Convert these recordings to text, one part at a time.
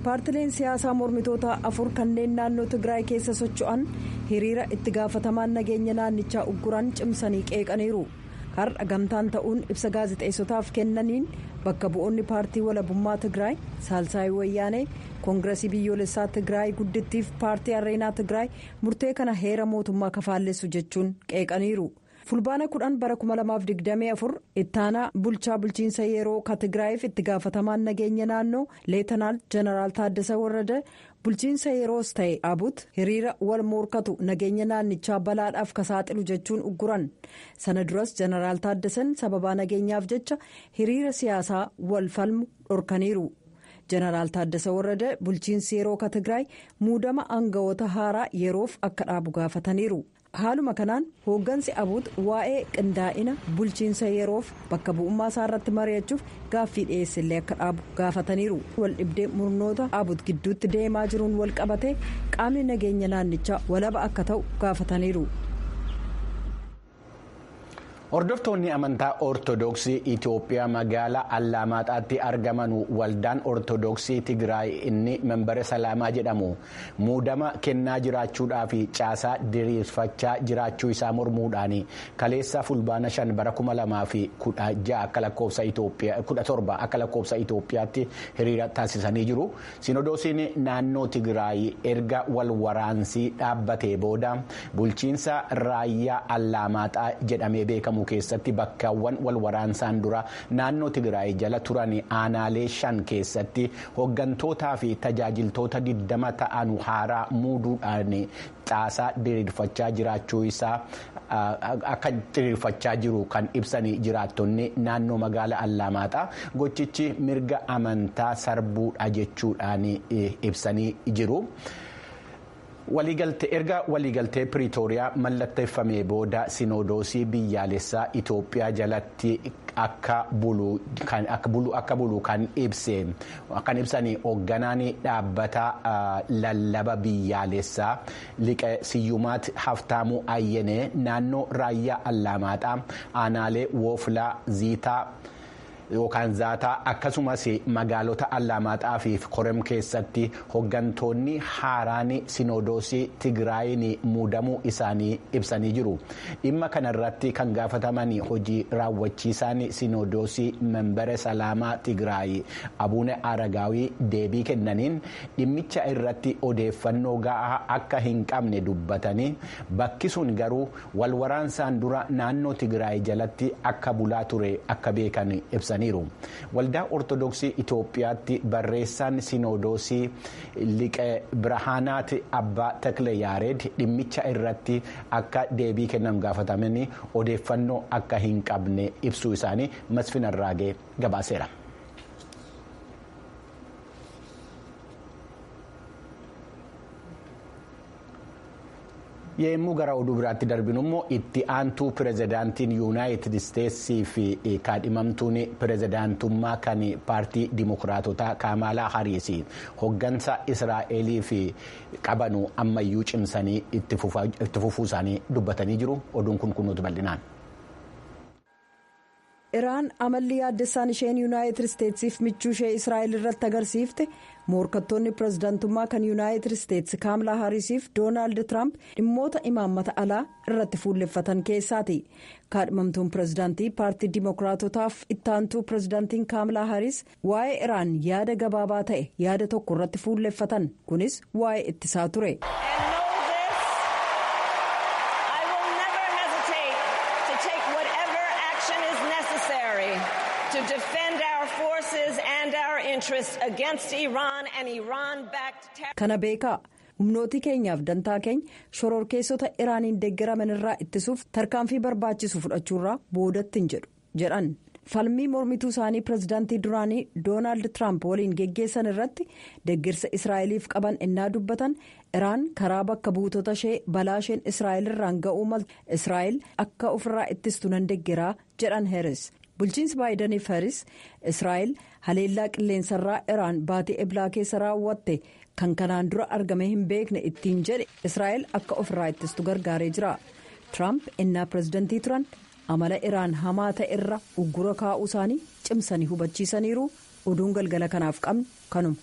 Paartileen siyaasaa mormitoota 4 kanneen naannoo Tigraay keessa socho'an hiriira itti gaafatamaan nageenya naannichaa ugguran cimsanii qeeqaniiru. Har'a gamtaan ta'uun ibsa gaazexeessotaaf kennaniin bakka bu'oonni paartii walabummaa Tigraay, Saalsaayii Wayyaanee, Koongiresii biyyoolessaa Tigraay guddittiif paartii Areenaa Tigraay murtee kana heera mootummaa kafaallessu jechuun qeeqaniiru. Fulbaana 10 bara 2024 ittaanaa bulchaa bulchiinsa yeroo ka Tigraayiif itti gaafatamaan nageenya naannoo Leetanaal Jeneraal Taaddasa Warrada bulchiinsa yeroos ta'e Abut hiriira wal morkatu nageenya naannichaa balaadhaaf ka saaxilu jechuun ugguran. Sana duras Jeneraal Taaddasan sababaa nageenyaaf jecha hiriira siyaasaa wal falmu dhorkaniiru. Jeneraal Taaddasa Warrada bulchiinsi yeroo ka Tigraay muudama aangawoota haaraa yeroof akka dhaabu gaafataniiru. Haaluma kanaan hooggansi Abuut waa'ee qindaa'ina bulchiinsa yeroof bakka bu'ummaa isaa irratti mari'achuuf gaaffii dhiyeessillee akka dhaabu gaafataniiru. Waldhibdee murnoota Abuut gidduutti deemaa jiruun wal qabate qaamni nageenya naannichaa walaba akka ta'u gaafataniiru. Hordoftoonni amantaa Ortoodooksii Itoophiyaa magaalaa Allaamaxaatti argaman waldaan Ortoodooksii Tigraay inni Manbara Salaamaa jedhamu muudama kennaa jiraachuudhaa fi caasaa diriirfachaa jiraachuu isaa mormuudhaan kaleessa fulbaana 5 bara 2016 akka lakkoofsa Itoophiyaa akka lakkoofsa Itoophiyaatti hiriira taasisanii jiru. Sinodoosiin naannoo Tigraay erga wal waraansii dhaabbatee booda bulchiinsa raayyaa Allaamaxaa jedhamee beekamu keessatti bakkaawwan wal waraansaan dura naannoo Tigraay jala turan aanaalee 5 keessatti hooggantootaa fi tajaajiltoota 20 ta'an haaraa muuduudhaan caasaa diriirfachaa jiraachuu isaa akka diriirfachaa jiru kan ibsan jiraattonni naannoo magaala Allaamaaxaa gochichi mirga amantaa sarbuudha jechuudhaan ibsanii jiru. Erga waliigaltee Piriitooriyaa mallatteeffamee booda sinodoosii biyyaalessaa Itoophiyaa jalatti akka bulu kan ibsan hoogganaan dhaabbata lallaba biyyaalessaa Liqe Siyyumaat Haftaamuu Ayyenee naannoo raayyaa Allaamaaxaa aanaalee Wooflaa Ziitaa. Yookaan Zaataa akkasumas magaalota Allaamaaxaa fi Korem keessatti hooggantoonni haaraan sinodoosii Tigraayin muudamuu isaanii ibsanii jiru. Dhimma kanarratti kan gaafataman hojii raawwachiisaan sinodoosii Manbara Salaamaa Tigraay Abuune Aragaawii deebii kennaniin dhimmicha irratti odeeffannoo gahaa akka hin qabne dubbatanii bakki sun garuu wal waraansaan dura naannoo Tigraay jalatti akka bulaa ture akka beekan ibsanii. Waldaa Ortoodooksii Itoophiyaatti barreessaan sinodoosii Liqe Birahaanaat Abbaa Takle Yaareed dhimmicha irratti akka deebii kennan gaafatamanii odeeffannoo akka hin qabne ibsuu isaanii Masfin Arraagee gabaaseera. Yemmuu gara oduu biraatti darbinu immoo itti aantuu pirezidaantiin Yuunaayitid Isteetsii fi kaadhimamtuun pirezidaantummaa kan paartii Dimokiraatotaa Kaamaalaa Hariis hooggansa Israa'elii fi qabanu ammayyuu cimsanii itti fufuu isaanii dubbatanii jiru. Oduun kun kunuutu bal'inaan. Iraan amalli yaaddessaan isheen Yuunaayitid Isteetsiif michuu ishee Israa'el irratti agarsiifte morkattoonni pirezidaantummaa kan Yuunaayitid Isteetsi Kaamilaa Haariisiif Doonaald Tiraamp dhimmoota imaammata alaa irratti fuulleffatan keessaati. Kaadhimamtuun pirezidaantii paartii Dimookiraatotaaf ittaantuu pirezidaantiin Kaamilaa Haariis waa'ee Iraan yaada gabaabaa ta'e yaada tokko irratti fuulleffatan, kunis waa'ee ittisaa ture. Kana beekaa humnootii keenyaaf dantaa keenya shororkeessota Iraaniin deeggaraman irraa ittisuuf tarkaanfii barbaachisu fudhachuurraa boodatti hin jedhu jedhan. Falmii mormituu isaanii pirezidaantii duraanii Doonaald Tiraamp waliin geggeessan irratti deeggarsa Israa'eliif qaban innaa dubbatan Iraan karaa bakka buutota ishee balaa isheen Israa'el irraan ga'uu maltu Israa'el akka ofirraa ittistu nan deeggaraa jedhan Heeris. Bulchiinsi Baayidaniif Heeris Israa'el haleellaa qilleensarraa Iraan baatee eblaa keessa raawwatte kan kanaan dura argame hin beekne ittiin jedhe Israa'el akka ofirraa ittistu gargaaree jira. Tiraamp innaa pirezidantii turan amala Iraan hamaa ta'e irra uggura kaa'uu isaanii cimsanii hubachiisaniiru. Oduun galgala kanaaf qabnu kanuma.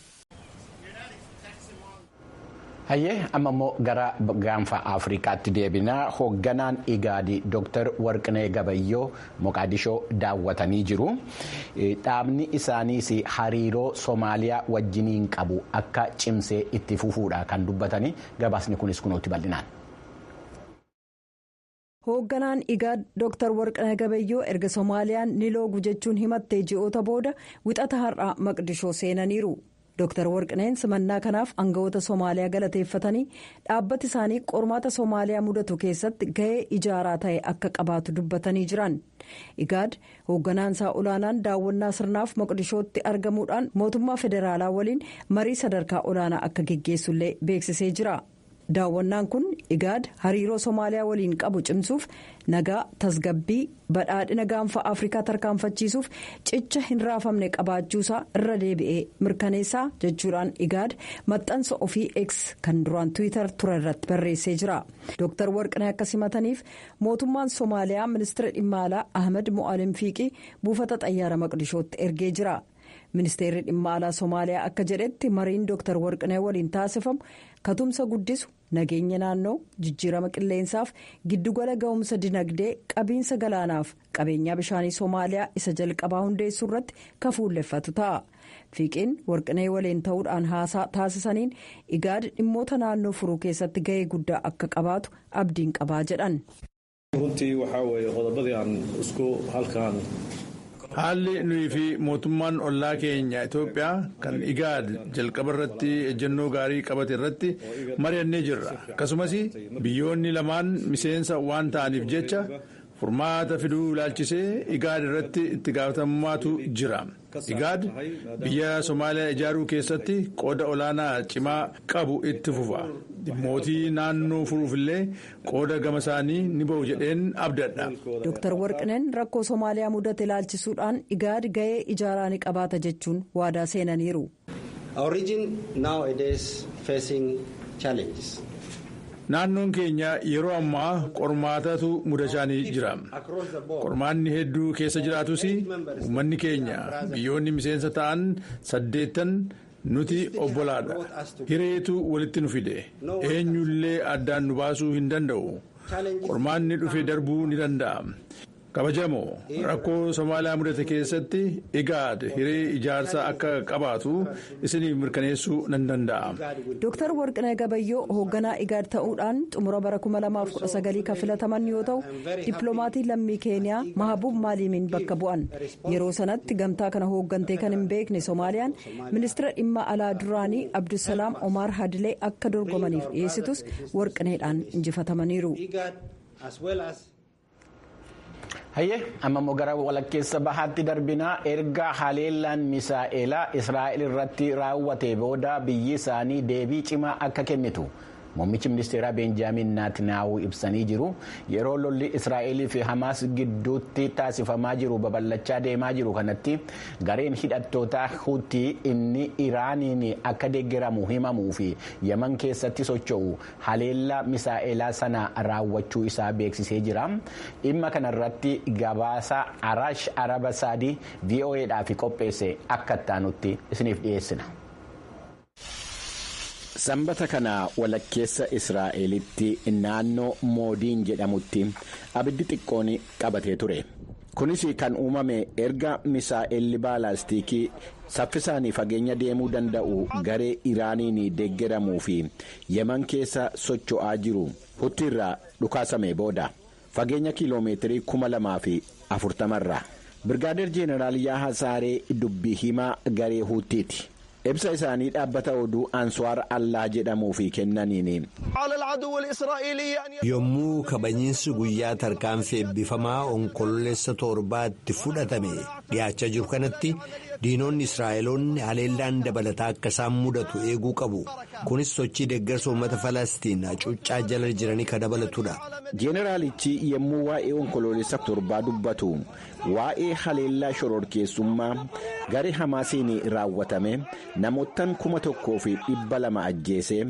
Hayyee, amma immoo gara gaanfa Afrikaatti deebinaa. Hoogganaan Igaadi Dr. Warqinee Gabayyoo Moqaadishoo daawwatanii jiru. Dhaabni isaaniis hariiroo Soomaaliyaa wajjiniin qabu akka cimsee itti fufuudha kan dubbatanii. Gabaasni kunis kunuutti bal'inaan. Hoogganaan Igaad Dr. Warqinee Gabayyoo erga Soomaaliyaan ni loogu jechuun himattee ji'oota booda wixata har'aa Maqdishoo seenaniiru. Dr. Warqineen simannaa kanaaf aangawoota Soomaaliyaa galateeffatanii, dhaabbati isaanii qormaata Soomaaliyaa mudatu keessatti gahee ijaaraa ta'e akka qabaatu dubbatanii jiran. Igaad hoogganaan isaa olaanaan daawwannaa sirnaaf Moqdishootti argamuudhaan mootummaa federaalaa waliin marii sadarkaa olaanaa akka geggeessullee beeksisee jira. Daawwannaan kun Igaad hariiroo Soomaaliyaa waliin qabu cimsuuf, nagaa, tasgabbii, badhaadhina gaanfa Afrikaa tarkaanfachiisuuf cicha hin raafamne qabaachuusaa irra deebi'ee mirkaneessaa jechuudhaan Igaad maxxansa ofii X kan duraan Tiwiitar ture irratti barreessee jira. Dooktar Warqinee akka simataniif mootummaan Soomaaliyaa ministeera dhimma alaa Ahmed Mo'aalim Fiiqii buufata xayyaara Maqdishootti ergee jira. Ministeerri dhimma alaa Soomaaliyaa akka jedhetti, mariin Dooktar Warqinee waliin taasifamu katumsa guddisu, nageenya naannoo, jijjiirama qilleensaaf giddugala ga'umsa dinagdee, qabiinsa galaanaaf qabeenyaa bishaanii Soomaaliyaa isa jalqabaa hundeessuu irratti kafuulleffatu ta'a. Fiiqiin Warqinee waliin ta'uudhaan haasaa taasisaniin Igaad dhimmoota naannoo furuu keessatti ga'ee guddaa akka qabaatu abdiin qabaa jedhan. Runtii waxaa weeye qodobadii aan isku halkan Haalli nuyi fi mootummaan ollaa keenya Itoophiyaa kan Igaad jalqaba irratti ejjennoo gaarii qabate irratti mari'annee jirra. Akkasumas biyyoonni lamaan miseensa waan ta'aniif jecha furmaata fiduu ilaalchisee Igaad irratti itti gaafatamummaatu jira. Igaad biyya Somaaliyaa ijaaruu keessatti qooda olaanaa cimaa qabu itti fufa. Dhimmootii naannoo furuufillee qooda gama isaanii ni ba'u jedheen abdadha. Dooktar Warqineen rakkoo Soomaaliyaa mudate ilaalchisuudhaan Igaad ga'ee ijaaraa ni qabaata jechuun waadaa seenaniiru. Our region nowadays facing challenges. Naannoon keenya yeroo ammaa qormaatatu mudachaa jira. Qormaanni hedduu keessa jiraatus, uummanni keenya, biyyoonni miseensa ta'an saddeettan, nuti obbolaadha. Hireetu walitti nu fide. Eenyullee addaan nu baasuu hin danda'u. Qormaanni dhufe darbuu ni danda'a. Kabajamoo, rakkoo Somaaliyaa mudate keessatti Igaad hiree ijaarsaa akka qabaatu isiniif mirkaneessuu nan danda'a. Dooktar Warqinee Gabayyoo hoogganaa Igaad ta'uudhaan xumura bara 2019 kan filataman yoo ta'u, dippiloomaatii lammii Keeniyaa Mahabuub Maaliimiin bakka bu'an. Yeroo sanatti gamtaa kana hooggantee kan hin beekne Soomaaliyaan ministeera dhimma alaa duraanii Abdusalaam Omaar Hadilee akka dorgomaniif dhiyeessitus Warqineedhaan injifatamaniiru. Hayyee, amma immoo gara walakkeessa bahaatti darbinaa. Erga haleellaan misaa'elaa Israa'el irratti raawwate booda biyyi isaanii deebii cimaa akka kennitu muummichi ministeeraa Beenjaamin Naatinaawuu ibsanii jiru. Yeroo lolli Israa'elii fi Hamaas gidduutti taasifamaa jiru babal'achaa deemaa jiru kanatti, gareen hidhattoota Hutii inni Iraaniin akka deeggaramu himamuu fi Yaman keessatti socho'u haleellaa misaa'elaa sana raawwachuu isaa beeksisee jira. Dhimma kanarratti gabaasa Arash Araba Saadii VOAdhaaf qopheesse akka itti isiniif dhiyeessina. Sanbata kana walakkeessa Israa'elitti naannoo Moodiin jedhamutti abiddi xiqqoon qabatee ture. Kunis kan uumame erga misaa'elli baalaastikii saffisaan fageenya deemuu danda'u garee Iraaniin deeggaramuu fi Yaman keessa socho'aa jiru Hutiirraa dhukaasame booda, fageenya kiiloomeetirii 2040rraa. Birgaadeer Jeenaraal Yaahaa Saaree dubbii himaa garee Huutiiti. Ibsa isaanii dhaabbata oduu Ansuwaar Allaa jedhamuu fi kennaniin. Yommuu kabajiinsi guyyaa tarkaanfii eebbifamaa Onkololeessa 7tti fudhatame dhiyaachaa jiru kanatti, diinonni Israa'eloonni haleellaan dabalataa akka isaan mudatu eeguu qabu. Kunis sochii deeggarsa uummata Falastiin hacuuccaa jala jiranii kan dabalatudha. Jeeneraalichi yommuu waa'ee Onkololeessa 7 dubbatu, waa'ee haleellaa shororkeessummaa garee Hamaasiin raawwatame namoottan 1200 ajjeesee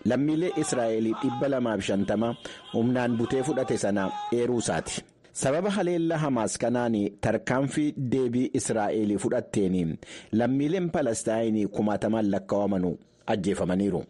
lammiilee Israa'elii 250 humnaan butee fudhate sana eeruu isaati. Sababa haleellaa Hamaas kanaan tarkaanfii deebii Israa'elii fudhatteen lammiileen Palestaayinii kumaatamaan lakkaawamanu ajjeefamaniiru.